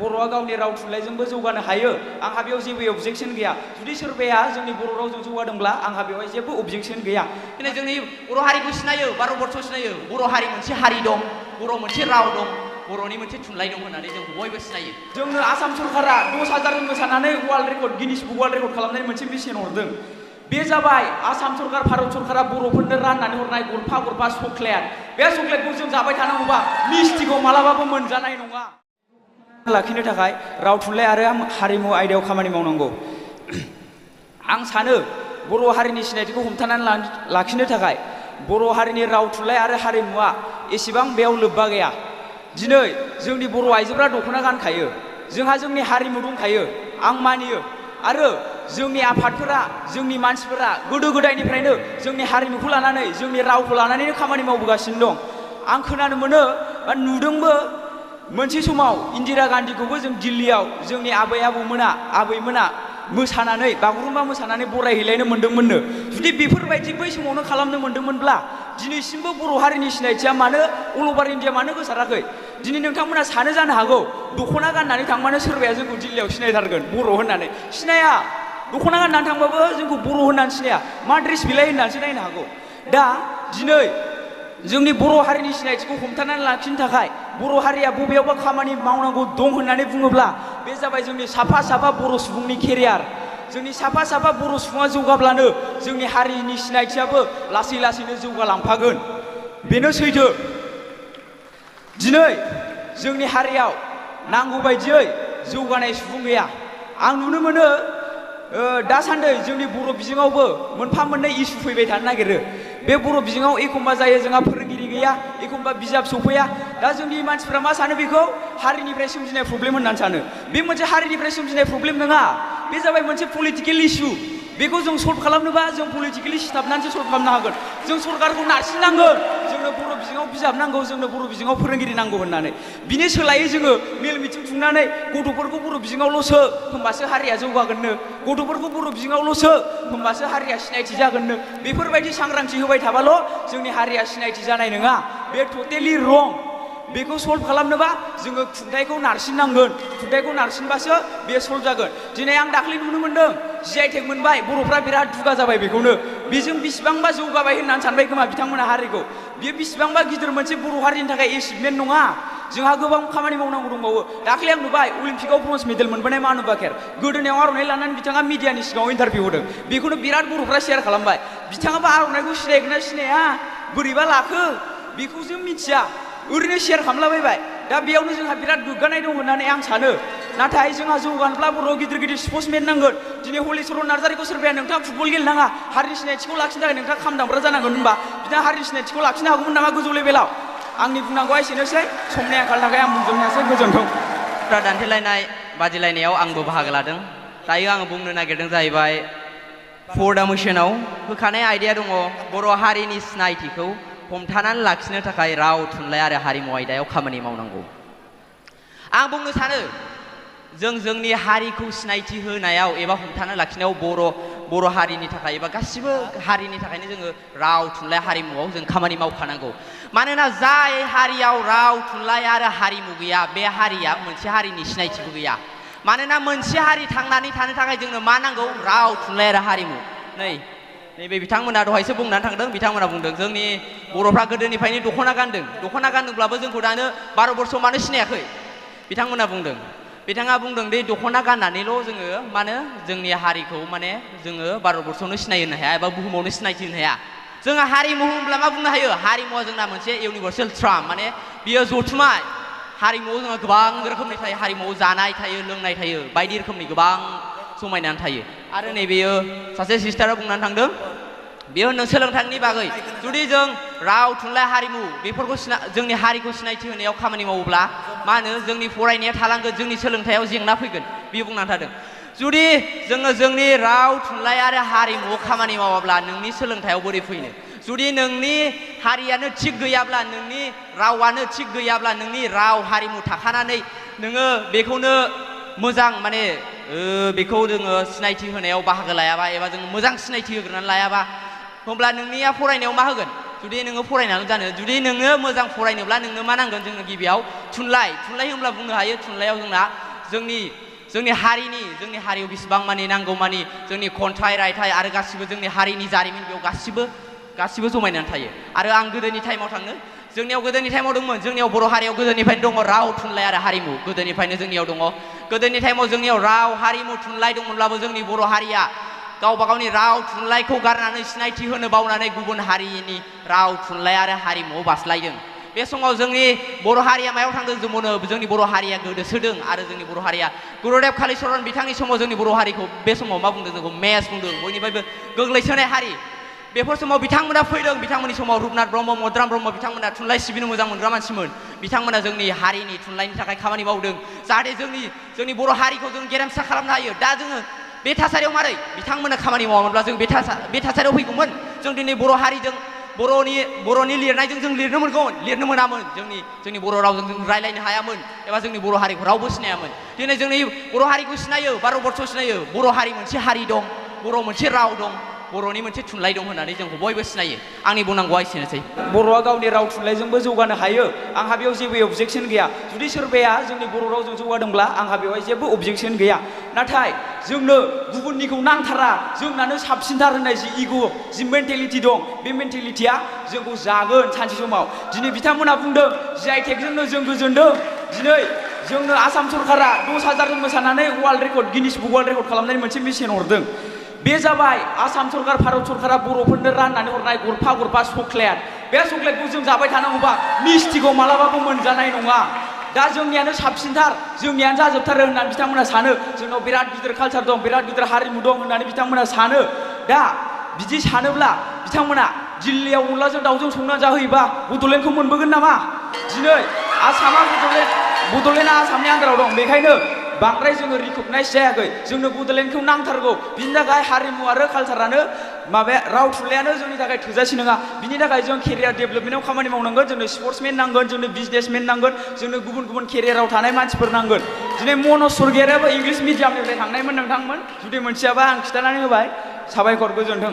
बर'आ गावनि राव थुनलाइजोंबो जौगानो हायो आंहा बेयाव जेबो अबजेक्शन गैया जुदि सोरबाया जोंनि बर' रावजों जौगादोंब्ला आंहा बेवहाय जेबो अबजेक्शन गैया दिनै जोंनि बर' हारिखौ सिनायो भारतबर्ष सिनायो बर' हारि मोनसे हारि दं बर' मोनसे राव दं बर'नि मोनसे थुनलाइ दं होननानै जों बयबो सिनायो जोंनो आसाम सरकारा 10,000 जन मोसानानै world record Guinness book world record खालामनायनि मोनसे मिशन हरदों बे जाबाय आसाम सरकार भारत सरकारा बर'फोरनो राननानै हरनाय गरफा गरफा चक्लेट बे चक्लेटखौ जों जाबाय थानांगौबा मिस्टिखौ मालाबाबो मोनजानाय नङा लाखिनो थाखाय राव थुनलाइ आरो हारिमु आयदायाव खामानि मावनांगौ आं सानो बर' हारिनि सिनायथिखौ हमथानानै लाखिनो थाखाय बर' हारिनि राव थुनलाइ आरो हारिमुवा एसेबां बेयाव लोब्बा गैया दिनै जोंनि बर' आइजोफ्रा दख'ना गानखायो जोंहा जोंनि हारिमु दंखायो आं मानियो आरो जोंनि आफादफोरा जोंनि मानसिफोरा गोदो गोदायनिफ्रायनो जोंनि हारिमुखौ लानानै जोंनि रावखौ लानानैनो खामानि मावबोगासिनो दं आं खोनानो मोनो बा नुदोंबो मोनसे समाव इन्दिरा गान्धीखौबो जों दिल्लीयाव जोंनि आबैमोना मोसानानै बागुरुम्बा मोसानानै बरायहैलायनो मोन्दोंमोननो जुदि बेफोरबायदि बै समावनो खालामनो मोन्दोंमोनब्ला दिनैसिमबो बर' हारिनि सिनायथिया मानो अल अभार इन्डिया मानो गोसाराखै दिनै नोंथांमोना सानो जानो हागौ दख'ना गाननानै थांबानो सोरबाया जोंखौ दिल्लीयाव सिनायथारगोन बर' होननानै सिनाया दख'ना गाननानै थांबाबो जोंखौ बर' होननानै सिनाया मा ड्रेस बिलाय होननानैसो नायनो हागौ दा दिनै जोंनि बर' हारिनि सिनायथिखौ हमथानानै लाखिनो थाखाय बर' हारिया बबेयावबा खामानि मावनांगौ दं होननानै बुङोब्ला बे जाबाय जोंनि साफा बर' सुबुंनि केरियार जोंनि साफा बर' सुबुङा जौगाब्लानो जोंनि हारिनि सिनायथियाबो लासै लासैनो जौगालांफागोन बेनो सैथो दिनै जोंनि हारियाव नांगौ बायदियै जौगानाय सुबुं गैया आं नुनो मोनो दासान्दि जोंनि बर' बिजोङावबो मोनफा मोननै इसु फैबाय थानो नागिरो बे बर' बिजोङाव एखमबा जायो जोंहा फोरोंगिरि गैया एखमबा बिजाब सफैया दा जोंनि मानसिफ्रा मा सानो बेखौ हारिनिफ्राय सोमजिनाय प्रब्लेम होननानै सानो बे मोनसे हारिनिफ्राय सोमजिनाय प्रब्लेम नङा बे जाबाय मोनसे पलिटिकेल इसु बेखौ जों सल्भ खालामनोबा जों पलिटिकेलि सिथाबनानैसो सल्भ खालामनो हागोन जों सरकारखौ नारसिननांगोन जोंनो बर' बिजोङाव बिजाब नांगौ जोंनो बर' बिजोङाव फोरोंगिरि नांगौ होननानै बिनि सोलायै जोङो मेल मिथिं खुंनानै गथ'फोरखौ बर' बिजोङावल' सो होमबासो हारिया जौगागोननो गथ'फोरखौ बर' बिजोङावल' सो होमबासो हारिया सिनायथि जागोननो बेफोरबायदि सांग्रांथि होबाय थाबाल' जोंनि हारिया सिनायथि जानाय नङा बे टटेलि रं बेखौ सल्भ खालामनोबा जोङो खुंथाइखौ नारसिननांगोन खुंथाइखौ नारसिनबासो बे सल्भ जागोन दिनै आं दाख्लै नुनो मोन्दों GI मोनबाय बर'फ्रा बिराद दुगा जाबाय बेखौनो बेजों बेसेबांबा जौगाबाय होननानै सानबाय खोमा बिथांमोना हारिखौ बेयो बेसेबांबा गिदिर मोनसे बर' हारिनि थाखाय एचिभमेन्ट नङा जोंहा गोबां खामानि मावनांगौ दंबावो दाख्लै आं नुबाय अलिम्पिकआव ब्रन्ज मेडेल मोनबोनाय मानु बाकेर गोदोनायाव आर'नाइ लानानै बिथाङा मिडियानि सिगाङाव इन्टारभिउ होदों बेखौनो बिराद बर'फ्रा शेयार खालामबाय बिथाङाबो आर'नाइखौ सिनायगोन ना सिनाया बोरैबा लाखो बेखौ जों मिथिया ओरैनो शेयार खालामलाबायबाय दा बेयावनो जोंहा बिराद गोग्गानाय दं होननानै आं सानो नाथाय जोंहा जौगानोब्ला बर'आव गिदिर गिदिर स्पर्ट्समेन नांगोन दिनै हलिचरन नार्जारिखौ सोरबाया नोंथाङा फुटबल गेलेनाङा हारिनि सिनायथिखौ लाखिनो थाखाय नोंथाङा खाम दामग्रा जानांगोन होनबा बिथाङा हारिनि सिनायथिखौ लाखिनो हागौमोन नामा गोजौ लेभेलाव आंनि बुंनांगौआ एसेनोसै समनि आंखालनि थाखाय आं बुंजोबनो हायासै गोजोन्थों दान्थेलायनाय बादिलायनायाव आंबो बाहागो लादों दायो आङो बुंनो नागिरदों जाहैबाय फर्डा मिशनाव होखानाय आयदाया दङ बर' हारिनि सिनायथिखौ हमथानानै लाखिनो थाखाय राव थुनलाइ आरो हारिमु आयदायाव खामानि मावनांगौ आं बुंनो सानो जों जोंनि हारिखौ सिनायथि होनायाव एबा हमथाना लाखिनायाव बर' हारिनि थाखाय एबा गासिबो हारिनि थाखायनो जोङो राव थुनलाइ हारिमुआव जों खामानि मावखानांगौ मानोना जाय हारियाव राव थुनलाइ आरो हारिमु गैया बे हारिया मोनसे हारिनि सिनायथिबो गैया मानोना मोनसे हारि थांनानै थानो थाखाय जोंनो मा नांगौ राव थुनलाइ आरो हारिमु नैबे बिथांमोना दहायसो बुंनानै थांदों बिथांमोना बुंदों जोंनि बर'फ्रा गोदोनिफ्रायनो दख'ना गानदोंब्लाबो जोंखौ दानो भारतबर्षआव मानो सिनायाखै बिथाङा बुंदों दे दख'ना गाननानैल' जोङो मानो जोंनि हारिखौ माने जोङो भारतबर्षआवनो सिनाय होनो हाया एबा बुहुमावनो सिनायथि होनो हाया जोङो हारिमु होनब्ला मा बुंनो हायो हारिमुवा जोंना मोनसे इउनिभार्सेल ट्राम माने बियो जथुमा हारिमुआव जोङो गोबां रोखोमनि थायो हारिमुआव जानाय थायो लोंनाय थायो बायदि रोखोमनि गोबां समायनानै थायो आरो नैबेयो सासे सिस्टारा बुंनानै थांदों बेयो होनदों सोलोंथाइनि बागै जुदि जों राव थुनलाइ हारिमु बेफोरखौ जोंनि हारिखौ सिनायथि होनायाव खामानि मावोब्ला मा होनो जोंनि फरायनाया थालांगोन जोंनि सोलोंथाइयाव जेंना फैगोन बियो बुंनानै थादों जुदि जोङो जोंनि राव थुनलाइ आरो हारिमुआव खामानि मावाब्ला नोंनि सोलोंथाइयाव बोरै फैनो जुदि नोंनि हारियानो थिग गैयाब्ला नोंनि रावानो थिग गैयाब्ला नोंनि राव हारिमु थाखानानै नोङो बेखौनो मोजां माने बेखौ जोङो सिनायथि होनायाव बाहागो लायाबा एबा जोङो मोजां सिनायथि होग्रोनानै लायाबा होमब्ला नोंनिया फरायनायाव मा होगोन जुदि नोङो फरायनानै जानो जुदि नोङो मोजां फरायनोब्ला नोंनो मा नांगोन जोंनो गिबियाव थुनलाइ होनब्ला बुंनो हायो थुनलाइयाव जोंना जोंनि हारियाव बेसेबां मानि नांगौ मानि जोंनि खन्थाइ रायथाइ आरो गासिबो जोंनि हारिनि जारिमिन बेयाव गासिबो जमायनानै थायो आरो आं गोदोनि टाइमाव थाङो जोंनियाव गोदोनि टाइमाव दंमोन जोंनियाव बर' हारियाव गोदोनिफ्रायनो दङ राव थुनलाइ आरो हारिमु गोदोनिफ्रायनो जोंनियाव दङ गोदोनि टाइमाव जोंनियाव राव हारिमु थुनलाइ दंमोनब्लाबो जोंनि बर' हारिया गावबा गावनि राव थुनलाइखौ गारनानै सिनायथि होनो बावनानै गुबुन हारिनि राव थुनलाइ आरो हारिमुआव बास्लायदों बे समाव जोंनि बर' हारिया मायाव थांदों जोंनि बर' हारिया गोदोसोदों आरो जोंनि बर' हारिया गुरुदेब कालिचरन बिथांनि समाव जोंनि बर' हारिखौ बे समाव मा बुंदों जोंखौ मेस बुंदों बयनिफ्रायबो गोग्लैसोनाय हारि बेफोर समाव बिथांमोना फैदों बिथांमोननि समाव रुपनाथ ब्रह्म मद्राम ब्रह्म बिथांमोना थुनलाइ सिबिनो मोजां मोनग्रा मानसिमोन बिथांमोना जोंनि हारिनि थुनलाइनि थाखाय खामानि मावदों जाहाथे जोंनि बर' हारिखौ जों गेरेमसा खालामनो हायो दा जोङो बे थासारियाव मारै बिथांमोना खामानि मावामोनब्ला जों बे थासारियाव फैगौमोन जों दिनै बर' हारिजों बर'नि लिरनायजों जों लिरनो मोनामोन जोंनि बर' रावजों जों रायलायनो हायामोन एबा जोंनि बर' हारिखौ रावबो सिनायामोन दिनै जोंनि बर' हारिखौ सिनायो भारतबर्षआव सिनायो बर' हारि मोनसे हारि दं बर' मोनसे राव दं बर'नि मोनसे थुनलाइ दं होननानै जोंखौ बयबो सिनायो आंनि बुंनांगौआ एसेनोसै बर'आ गावनि राव थुनलाइजोंबो जौगानो हायो आंहा बेयाव जेबो अबजेक्सन गैया जुदि सोरबाया जोंनि बर' रावजों जौगादोंब्ला आंहा बेवहाय जेबो अबजेक्सन गैया नाथाय जोंनो गुबुननिखौ नांथारा जोंनानो साबसिनथार होननाय जि इग' जि मेन्टेलिटि दं बे मेन्टेलिटिया जोंखौ जागोन सानसे समाव दिनै बिथांमोना बुंदों जि आइ टेकजोंनो जों गोजोनदों दिनै जोंनो आसाम सरकारा 10,000 जन मोसानानै गिनिस बुक वार्ल्ड रेकर्ड खालामनायनि मोनसे मिशन हरदों बे जाबाय आसाम सरकार भारत सरकारा बर'फोरनो राननानै हरनाय गरफा चक्लेट बे चक्लेटखौ जों जाबाय थानांगौबा मिस्टिखौ मालाबाबो मोनजानाय नङा दा जोंनियानो साबसिनथार जोंनियानो जाजोबथारो होननानै बिथांमोना सानो जोंनाव बिराद गिदिर कालचार दं बिराद गिदिर हारिमु दं होननानै बिथांमोना सानो दा बिदि सानोब्ला बिथांमोना दिल्लीयाव अनलाजों दाउजों संना जाहोयोबा बड'लेण्डखौ मोनबोगोन नामा दिनै आसामा बड'लेण्डआ आसामनि आन्दाराव दं बेखायनो बांद्राय जोङो रिकगनाइज जायाखै जोंनो बड'लेण्डखौ नांथारगौ बिनि थाखाय हारिमु आरो कालचारानो राव थुनलाइयानो जोंनि थाखाय थोजासे नङा बिनि थाखाय जों केरियार डेभेलपमेन्टआव खामानि मावनांगोन जोंनो स्पर्ट्समेन नांगोन जोंनो बिजनेसमेन नांगोन जोंनो गुबुन केरियाराव थानाय मानसिफोर नांगोन दिनै मनज स्वर्गियारियाबो इंलिस मिडियामनिफ्राय थांनायमोन नोंथांमोन जुदि मोनथियाबा आं खिन्थानानै होबाय साबायखर गोजोन्थों